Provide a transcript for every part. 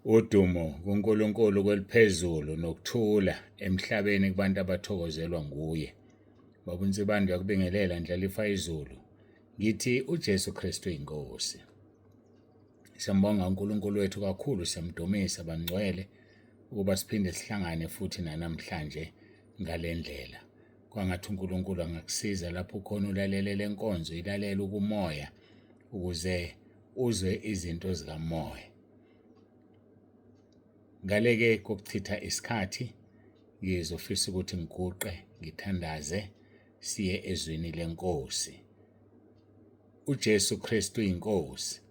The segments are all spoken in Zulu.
Udumo kuNkulunkulu kweliphezulu nokuthula emhlabeni kubantu abathokozelwa nguye. Baba uNsibande uyakubingelela Ndlalifa izulu. Ngithi uJesu Kristu inkosi. Siyambonga uNkulunkulu wethu kakhulu, siyamdumisa bangcwele ukuba siphinde sihlangane futhi nanamhlanje ngalendlela. Kwangathi uNkulunkulu angakusiza lapho ukhona ulalele lenkonzo, ilalele ukumoya ukuze uzwe izinto zikamoya. Ngale-ke kokuchitha isikhathi, ngizofisa ukuthi ngiguqe ngithandaze siye ezwini lenkosi. UJesu Kristu inkosi.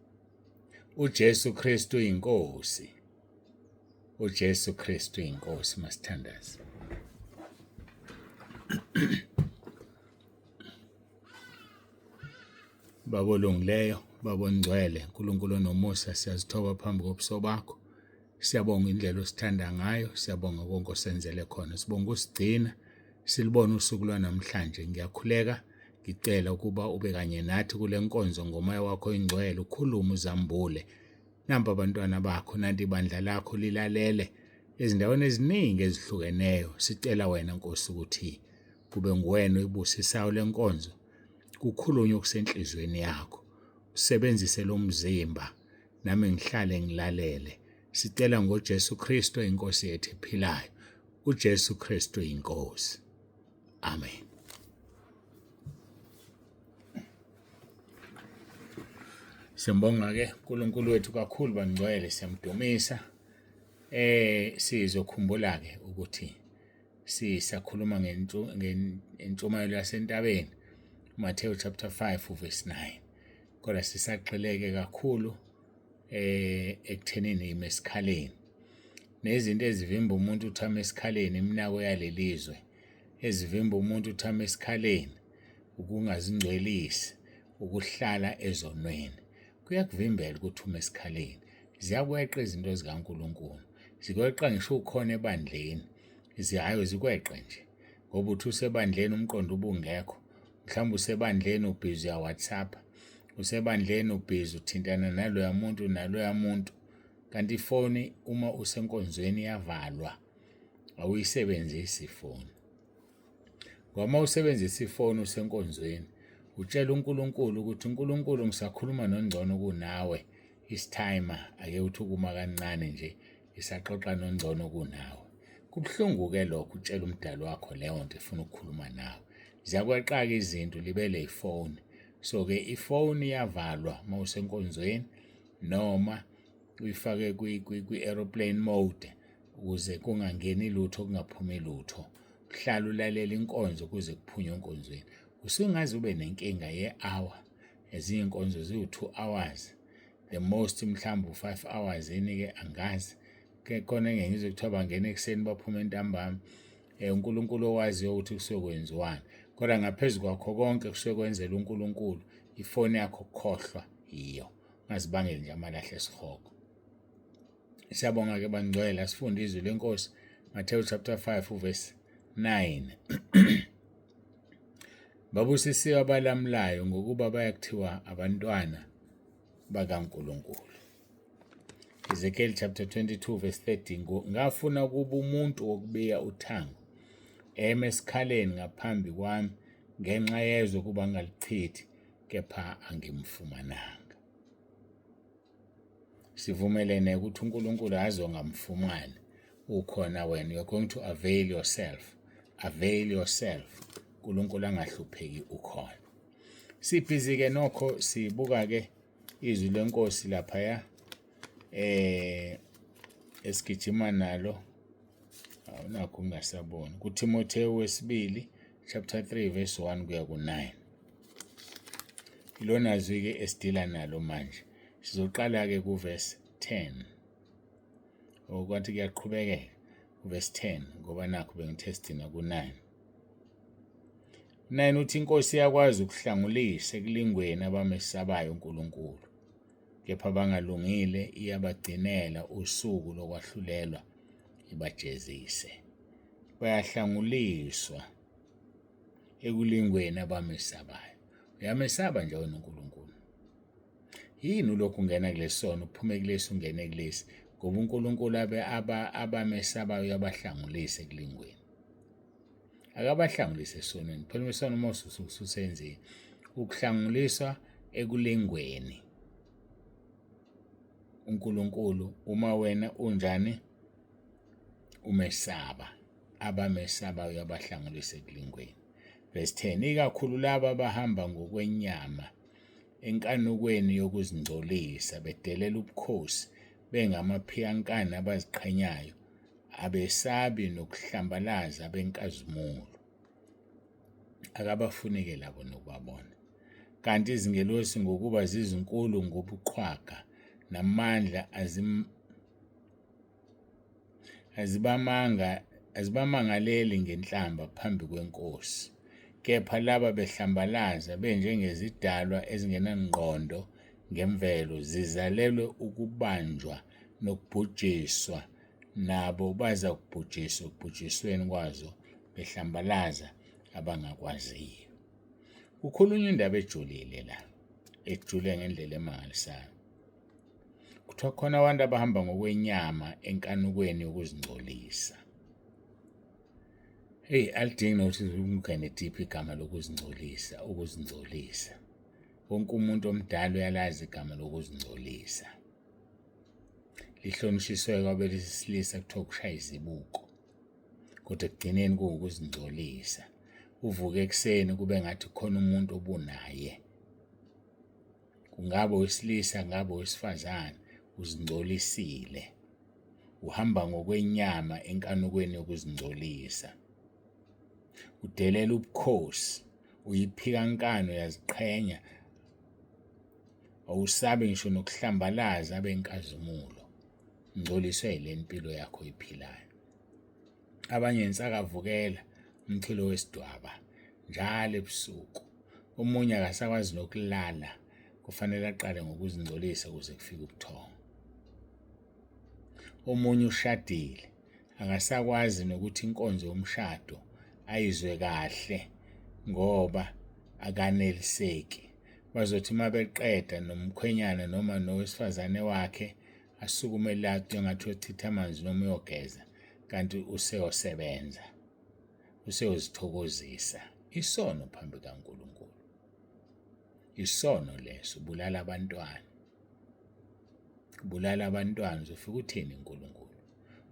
UJesu Kristu inkosi. UJesu Kristu inkosi. Masithandaze. Baba olungileyo, Baba ongcwele, uNkulunkulu onomusa, siyazithoba phambi kobuso bakho. Siyabonga indlela osithanda ngayo, siyabonga konke osenzele khona. Sibonga usigcina, silibona usuku lwanamhlanje. Ngiyakhuleka ngicela ukuba ube kanye nathi kule nkonzo ngomoya wakho oyingcwele, ukhulume uzambule. Nampa abantwana bakho, nanti ibandla lakho lilalele ezindaweni eziningi ezihlukeneyo. Sicela wena Nkosi ukuthi kube nguwena oyibusisayo le nkonzo kukhulunywe okusenhlizweni yakho usebenzise lo mzimba nami ngihlale ngilalele sicela ngoJesu Kristu inkosi yethu ephilayo uJesu Kristu inkosi amen. Siyambonga ke uNkulunkulu wethu kakhulu bangcwele siyamdumisa. Sizokhumbula ke ukuthi sisakhuluma ngentshumayelo yasentabeni Matthew chapter 5 verse 9 kodwa sisagxileke kakhulu ekuthenini ime esikhaleni nezinto ezivimba umuntu ukuthi ame esikhaleni iminako yalelizwe ezivimba umuntu ukuthi ame esikhaleni ukungazingcwelisi ukuhlala ezonweni kuyakuvimbela ukuthi ume esikhaleni ziyakweqa izinto zikaNkulunkulu zikweqa ngisho ukhona ebandleni Hayi zikweqe nje ngoba uthi usebandleni umqondo ubungekho mhlawumbe usebandleni ubhizi uya-WhatsApp usebandleni ubhizi uthintana naloya muntu naloya muntu kanti ifoni uma usenkonzweni iyavalwa awuyisebenzisi ifoni ngoba uma usebenzisa ifoni usenkonzweni utshela uNkulunkulu ukuthi uNkulunkulu ngisakhuluma nongcono kunawe isithayimer ake uthi ukuma kancane nje isaxoxa nongcono kunawe. Kubuhlungu-ke lokho utshela umdali wakho leyo nto efuna ukukhuluma nawe. Ziyakweqa-ke izinto ulibele ifoni. So-ke ifoni iyavalwa uma usenkonzweni noma uyifake kwi-aeroplane mode ukuze kungangeni lutho kungaphumi lutho. Uhlale ulalela inkonzo kuze kuphunywe enkonzweni. Usungaze ube nenkinga ye-hour, ezinye iy'nkonzo ziwu-2 hours. The most mhlawumbe u-5 hours yini-ke angazi ke khona engeke ngizwe kuthiwa bangena ekuseni baphume ntambama uNkulunkulu owaziyo ukuthi kusuke kwenziwani kodwa ngaphezu kwakho konke kusuke kwenzela uNkulunkulu ifoni yakho khohlwa yiyo ungazibangeli nje amalahle esihogo. Siyabonga ke bangcwele asifunde izwi lenkosi Matthew chapter 5 verse 9. Babusisiwe abalamulayo ngokuba bayakuthiwa abantwana bakaNkulunkulu. Ezekiel chapter 22 verse 13 ngafuna ukuba umuntu wokubiya uthango eme esikhaleni ngaphambi kwami ngenxa yezwe ukuba ngalichithi kepha angimfumananga. Sivumelene ukuthi uNkulunkulu azongamfumani ukhona wena you're going to avail yourself avail yourself uNkulunkulu angahlupheki ukhona. Sibhizi ke nokho sibuka ke izwi lenkosi laphaya esigijima nalo awunakho ungasaboni kuTimotheo wesibili chapter 3 verse 1 kuya ku-9 ilona zwi-ke esidila nalo manje. Sizoqala-ke kuverse 10 okwathi kuyaqhubekeka kuverse 10 ngoba nakho bengithe sigcina ku-9. 9 uthi inkosi iyakwazi ukuhlangulisa ekulingweni abamesabayo uNkulunkulu kepha abangalungile iyabagcinela usuku lokwahlulelwa ibajezise. Bayahlanguliswa ekulingweni abamesabayo. Uyamesaba nje wena uNkulunkulu. Yini ulokhu ungena kulesono, uphume kulesi ungene kulesi. Ngoba uNkulunkulu abe abamesabayo uyabahlangulisa ekulingweni. Akabahlangulise esonweni. Phela isono uma ususenzile ukuhlanguliswa ekulingweni. uNkulunkulu uma wena unjani umesaba abamesabayo uyabahlangulisa ekulingweni. Verse 10 ikakhulu laba abahamba ngokwenyama enkanukweni yokuzingcolisa bedelela ubukhosi bengamaphiyankani abaziqhenyayo abesabi nokuhlambalaza abenkazimulo. Akabafuni-ke labo nokubabona. Kanti izingelosi ngokuba zizinkulu ngobuqhwaga namandla azibamanga azibamangaleli ngenhlamba phambi kweNkosi. Kepha laba behlambalaza benjengezidalwa ezingenangqondo ngemvelo, zizalelwe ukubanjwa nokubhujiswa, nabo baza kubhujiswa ekubhujisweni kwazo behlambalaza abangakwaziyo. Kukhulunywa indaba ejulile la, ejule ngendlela emangalisayo. Kuthiwa khona abantu abahamba ngokwenyama enkanukweni yokuzingcolisa. Eyi, alidingi nokuthi ungene deep igama lokuzingcolisa, ukuzingcolisa. Wonke umuntu omdala uyalazi igama lokuzingcolisa. Lihlonishiswe kwabesilisa kuthiwa ukushaya izibuko, kodwa ekugcineni kuwukuzingcolisa. Uvuke ekuseni kube ngathi khona umuntu obunaye. Kungabe owesilisa, ngabe owesifazane, uzingcolisile. Uhamba ngokwenyama enkanukweni yokuzingcolisa. Udelela ubukhosi, uyiphikankani, uyaziqhenya, awusabi ngisho nokuhlambalaza abenkazimulo. Ungcoliswe yile mpilo yakho oyiphilayo. Abanye insakavukela, umchilo wesidwaba njalo ebusuku. Omunye akasakwazi nokulala, kufanele aqale ngokuzingcolisa ukuze kufike ubuthongo. Omunye ushadile, akasakwazi nokuthi inkonzo yomshado ayizwe kahle ngoba akaneliseki. Bazothi uma beqeda nomkhwenyana noma nowesifazane wakhe asukume la engathi uyochitha amanzi noma uyogeza kanti useyosebenza, useyozithokozisa. Isono phambi kaNkulunkulu. Isono leso, ubulala abantwana. Ubulala abantwana, uzofika uthini uNkulunkulu?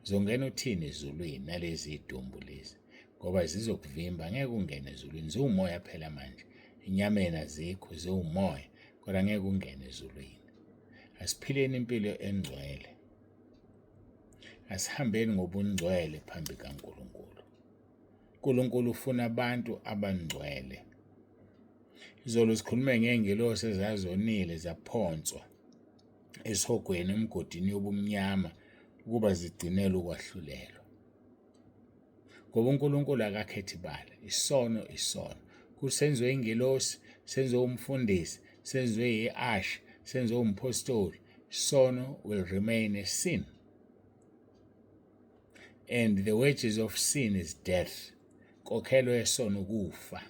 Uzongena uthini ezulwini nalezi zidumbu lezi? Ngoba zizokuvimba, ngeke ungene ezulwini. Ziwumoya phela manje. Enyameni azikho, ziwumoya, kodwa ngeke ungene ezulwini. Asiphileni impilo engcwele. Asihambeni ngobungcwele phambi kaNkulunkulu. uNkulunkulu ufuna abantu abangcwele. Izolo sikhulume ngey'ngelosi ezazonile zaphonswa esihogweni emgodini yobumnyama ukuba zigcinelwe ukwahlulelwa. Ngoba uNkulunkulu akakhethi bala, isono isono. Kusenziwe ingelosi, senziwe umfundisi, senziwe i-ash, senziwe umphostoli, sono will remain a sin. And the wages of sin is death. Nkokhelo yesono ukufa.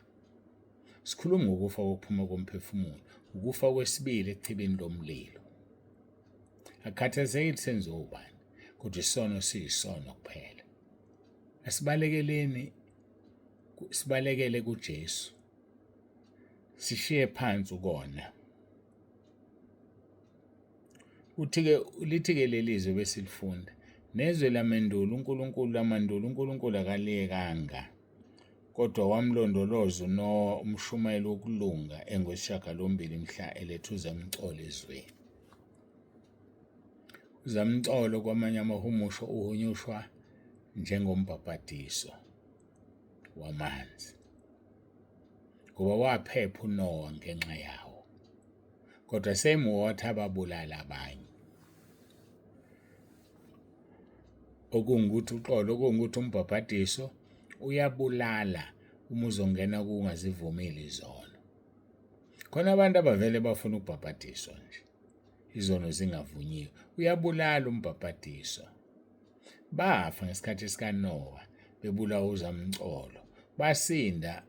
Sikhuluma ngokufa kokuphuma komphefumulo, ukufa kwesibili echibini lomlilo. Akukhathaliseki senziwe ubani, kodwa isono siyisono kuphela. Asibalekeleni, sibalekele kuJesu. Sishiye phansi ukona. Uthi-ke lithi-ke leli zwi besilifunda nezwe lamendulo uNkulunkulu lamandulo uNkulunkulu akaliyekanga kodwa wamlondoloza uNowa umshumayeli wokulunga engwesishiyagalombili mhla eletha uzamcolo ezweni. Uzamcolo kwamanye amahumusho uhunyushwa njengombhabhadiso wamanzi ngoba waphepha uNowa ngenxa yawo. Kodwa same water ababulala abanye. Okungukuthi uxolo, okungukuthi umbhabhadiso uyabulala uma uzongena kungazivumile izono. Khona abantu abavele bafuna ukubhabhadiswa nje, izono zingavunyiwe. Uyabulala umbhabhadiso. Bafa ngesikhathi sikaNowa bebulawa uzamcolo. Basinda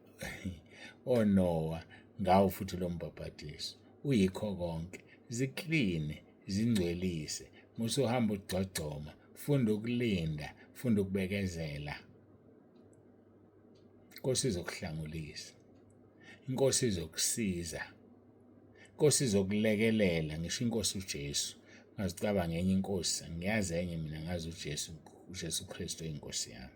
oNowa ngawo futhi lo mbhabhadiso. Uyikho konke. Zikline, zingcwelise. Musa uhamba ugcogcoma, funda ukulinda, funda ukubekezela. Inkosi izokuhlangulisa. Inkosi izokusiza. Inkosi izokulekelela, ngisho inkosi uJesu. Ungazicabanga enye inkosi, angiyazi enye mina ngazi uJesu, uJesu Kristu inkosi yami.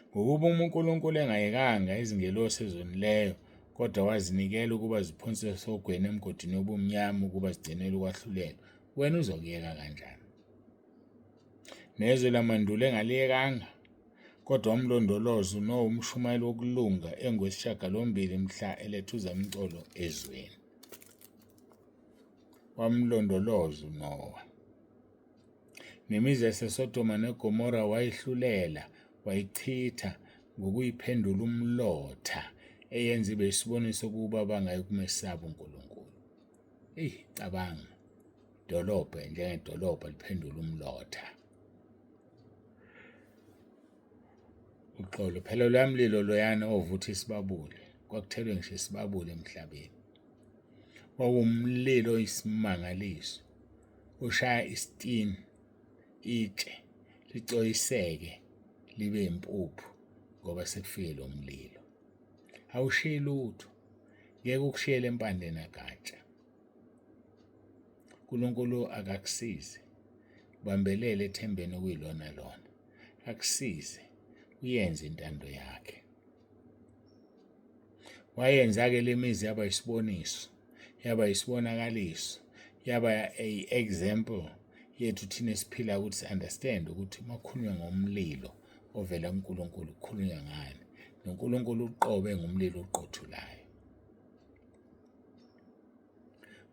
Ngokuba uma uNkulunkulu engayekanga izingelosi ezonileyo, kodwa wazinikela ukuba ziphonswe esihogweni emgodini wobumnyama ukuba zigcinelwe ukwahlulelwa, wena uzokuyeka kanjani? Nezwe lamandulo engaliyekanga, kodwa wamlondoloza uNowa umshumayeli wokulunga engowesishiyagalombili mhla eletha uzamcolo ezweni. Wamlondoloza uNowa. Nemizi yaseSodoma neGomora wayihlulela, wayichitha ngokuyiphendula umlotha, eyenza ibe isiboniso kubo abangayikumesaba uNkulunkulu. Eyi, cabanga, idolobha njengedolobha liphendula umlotha. Uxolo phela loya mlilo loyana ovutha isibabule, kwakuthelwe ngisho isibabule emhlabeni. Wawumlilo oyisimangaliso ushaya isitini itshe licoyiseke libe impuphu ngoba sekufike lo mlilo. Awushiyi lutho, ngeke ukushiyele empande nagatsha. uNkulunkulu akakusize, ubambelele ethembeni okuyilona lona, akusize uyenze intando yakhe. Wayenza-ke le mizi yaba yisiboniso, yaba yisibonakaliso, yaba i-example yethu thina esiphila ukuthi si-understand ukuthi uma kukhulunywa ngomlilo ovela kuNkulunkulu kukhulunywa ngani, noNkulunkulu uqobo engumlilo oqothulayo.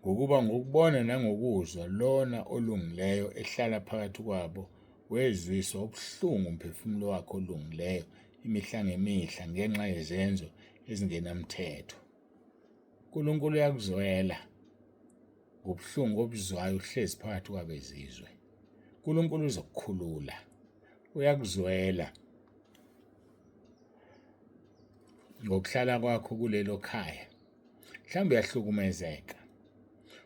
Ngokuba ngokubona nangokuzwa lona olungileyo ehlala phakathi kwabo wezwiswa ubuhlungu umphefumulo wakhe olungileyo imihla ngemihla ngenxa yezenzo ezingenamthetho. uNkulunkulu uyakuzwela ngobuhlungu obuzwayo uhlezi phakathi kwabezizwe. uNkulunkulu uzokukhulula, uyakuzwela ngokuhlala kwakho kulelo khaya. Mhlawumbe uyahlukumezeka,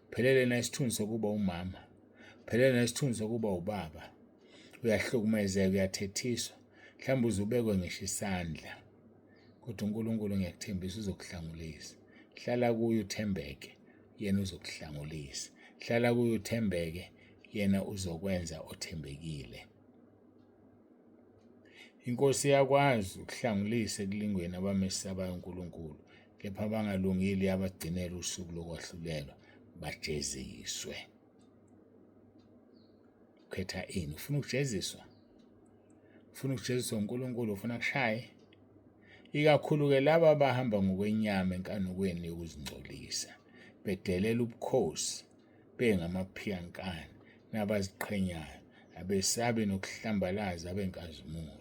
uphelele nesithunzi sokuba umama, uphelele nesithunzi sokuba ubaba, uyahlukumezeka, uyathethiswa, mhlawumbe uze ubekwe ngisho isandla. Kodwa uNkulunkulu ngiyakuthembisa uzokuhlangulisa. Hlala kuye uthembeke, yena uzokuhlangulisa. Hlala kuye uthembeke, yena uzokwenza othembekile. Inkosi iyakwazi ukuhlangulisa ekulingweni abamesabayo uNkulunkulu, kepha abangalungile iyabagcinela usuku lokwahlulelwa bajeziswe. Ukhetha ini? Ufuna ukujeziswa? Ufuna ukujeziswa uNkulunkulu? Ufuna kushaye? Ikakhulu-ke laba abahamba ngokwenyama enkanukweni yokuzingcolisa, bedelela ubukhosi, bengamaphiyankani nabaziqhenyayo, abesabi nokuhlambalaza abenkazimulo.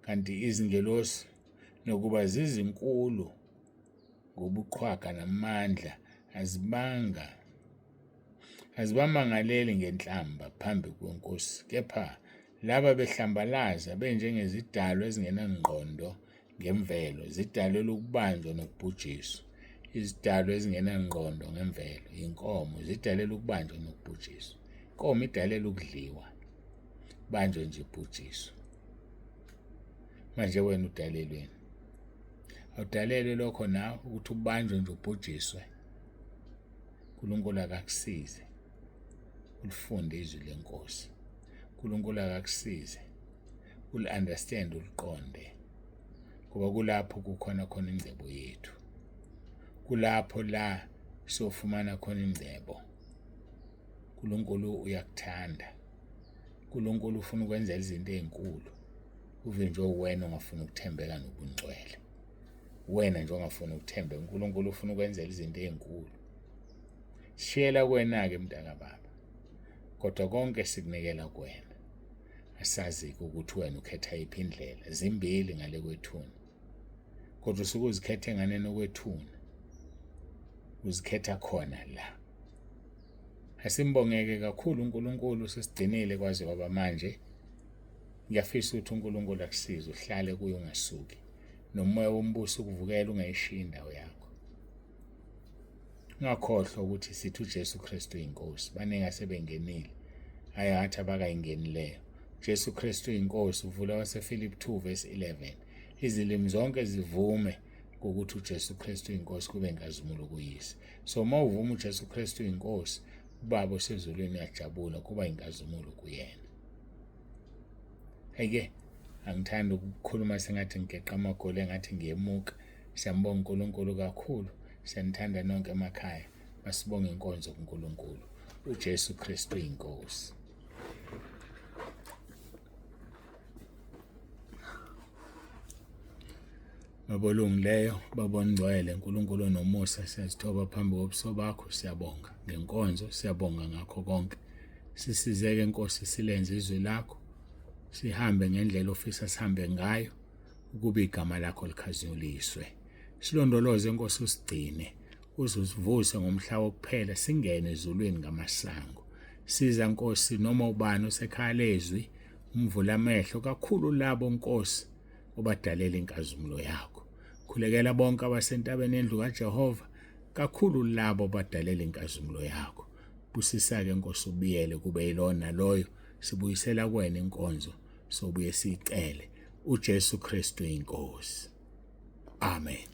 Kanti izingelosi nokuba zizinkulu ngobuqhwaga namandla azibanga azibamangaleli ngenhlamba phambi kwenkosi, kepha laba behlambalaza benjengezidalwa ezingenangqondo ngemvelo, zidalelwe ukubanjwa nokubhujiswa. Izidalwa ezingenangqondo ngemvelo, inkomo, zidalelwe ukubanjwa nokubhujiswa. Inkomo idalelwe ukudliwa, banjwe nje ibhujiswe. Manje wena udalelweni? Awudalelwe lokho nawe ukuthi ubanjwe nje ubhujiswe. uNkulunkulu akakusize ulifunde izwi lenkosi. uNkulunkulu akakusize uli-understand uliqonde, ngoba kulapho kukhona khona ingcebo yethu, kulapho la siyofumana khona ingcebo. uNkulunkulu uyakuthanda, uNkulunkulu ufuna ukwenzela izinto ezinkulu, uvinjwe uwena ongafuni ukuthembeka nobungcwele. Wena nje ongafuni ukuthembeka, uNkulunkulu ufuna ukwenzela izinto ezinkulu. Shiyela kuwena-ke mntakababa, kodwa konke sikunikela kuwena. Asazi-ke ukuthi wena ukhetha yiphi indlela, zimbili ngale kwethuna, kodwa usuke uzikhetha enganeni okwethuna, uzikhetha khona la. Asimbongeke kakhulu uNkulunkulu sesigcinile kwaze kwaba manje. Ngiyafisa ukuthi uNkulunkulu akusize uhlale kuye ungasuki, nomoya wombuso ukuvukela ungayishiyi indawo yakho. Ungakhohlwa ukuthi sithi uJesu Kristu inkosi. Baningi asebengenile. Hayi ngathi abakayingeni leyo. Jesu Kristu inkosi uvula waseFilipi 2 verse 11. Izilimi zonke zivume ukuthi uJesu Kristu inkosi kube inkazimulo kuyise. So uma uvuma uJesu Kristu inkosi, uBaba osezulwini uyajabula kuba inkazimulo kuyena. Ayike angithandi ukukhuluma sengathi ngigeqa amagoli engathi ngiyemuka. Siyambonga uNkulunkulu kakhulu. Siyanithanda nonke emakhaya. Masibonge inkonzo kuNkulunkulu. uJesu Kristu inkosi. Baba olungileyo, Baba ongcwele, Nkulunkulu onomusa, siyazithoba phambi kobuso bakho, siyabonga ngenkonzo, siyabonga ngakho konke. Sisizeke Nkosi silenze izwi lakho, sihambe ngendlela ofisa sihambe ngayo, ukuba igama lakho likhazinyuliswe. Silondoloze Nkosi usigcine, uze usivuse ngomhla wokuphela singene ezulwini ngamasango. Siza Nkosi noma ubani osekhaya lezwi, umvula amehlo kakhulu labo Nkosi obadalela inkazimulo yakho. Khulekela bonke abasentabeni yendlu kaJehova, kakhulu labo obadalela inkazimulo yakho. Busisa-ke Nkosi ubiyele kube yilona loyo sibuyisela kuwena inkonzo sobuye siyicele uJesu Kristu inkosi. Amen.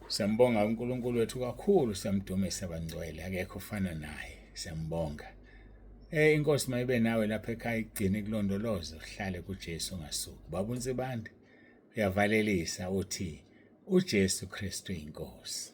Siyambonga uNkulunkulu wethu kakhulu, siyamdumisa bangcwele, akekho ofana naye. Siyambonga. Eh inkosi mayibe nawe lapha ekhaya igcine kulondoloze uhlale kuJesu ungasuki. Baba uNsibande uyavalelisa uthi uJesu Kristu inkosi.